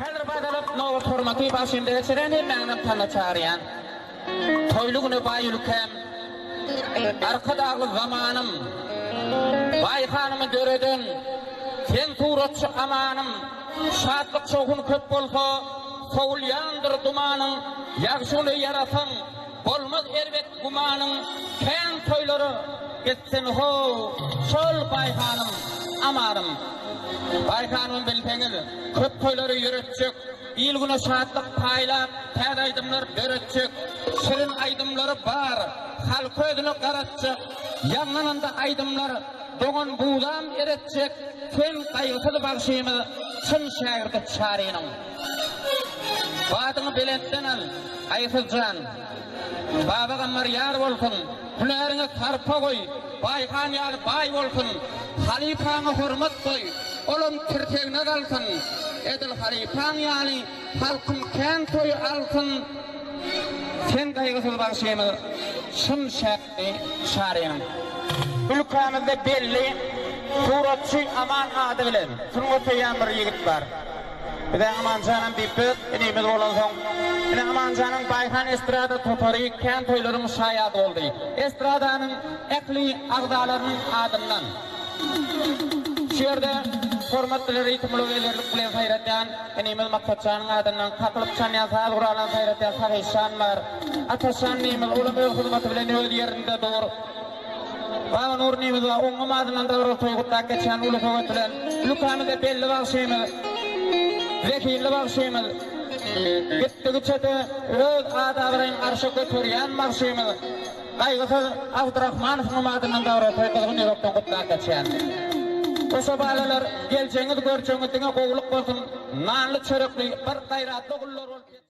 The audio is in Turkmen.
Häzir badalyp nobat hormaty bagşymda geçirýän hemmäňizem talla çagyrýan. Toýly güne baý ülkäm, Arkadagly zamanym, Baý hanymy döreden, Sen suratçy Amanym, Şatlyk-şowhun köp bolsa, Sowulýandyr dumanyň, Ýagşy güne ýarasaň, Bolmaz erbet gümanyň, Kän toýlara gitsin how, Şol Baý hanym, Amanym. Baý hanymy bilseňiz, Köp toýlary ýöretjek, Il-güne şatlyk paýlap, Täze aýdymlar döretjek, Şirin aýdymlary bar, Halky özüne garatjak, Ýaňlananda aýdymlar, Doňan buzam eretjek, Sen gaýgysyz bagşymyz, Çyn şägirdi Çarynyň. Badyňy belentden al, Gaýgysyz jan! Baba Gammar ýar bolsun, Hünäriňe sarpa goý, Baýhan ýaly baý bolsun, Halypaňa hormat goý, Olam tirsegine galsyn, Edil halypaň ýaly Halkyň kän toýy alsyn, Sen gaýgysyz bagşymyz, Çyn şägirdi Çarynyň. Ülkämizde belli suratçy Aman ady bilen sungat söýýän bir ýigit bar. Bize Amanjanam diýip biz inimiz bolansoň, ine Amanjanyň Baýhan estrada topary kän toýlaryň şaýady boldy. Estradanyň ähli agzalarynyň adyndan şu ýerde hormat bilen ritmli ezberlik bilen saýratýan inimiz Maksatjanyň adyndan kakylyp çalýan saz guralyny saýratýan Sagytjan bar. Ataşjan inimiz olam öz hyzmaty bilen öz ýerinde dur. Baba Nur inimiz bar, oňňam adyndan dabaraly toý gutlap geçýän uly höwes bilen ülkämize belli bagşymyz, zehinli bagşymyz, gitdigiçe-de öz at-abraýyny arşa göterýän bagşymyz Gaýgysyz Abdyrahmanowyňam adyndan dabaraly toý gyzgyn ýürekden gutlap geçýän. Goşa balalar, geljegiňiz, görjegiňiz diňe gowulyk bolsun, nanly-çörekli, bir gaýratly ogullar bolup ýetişiň!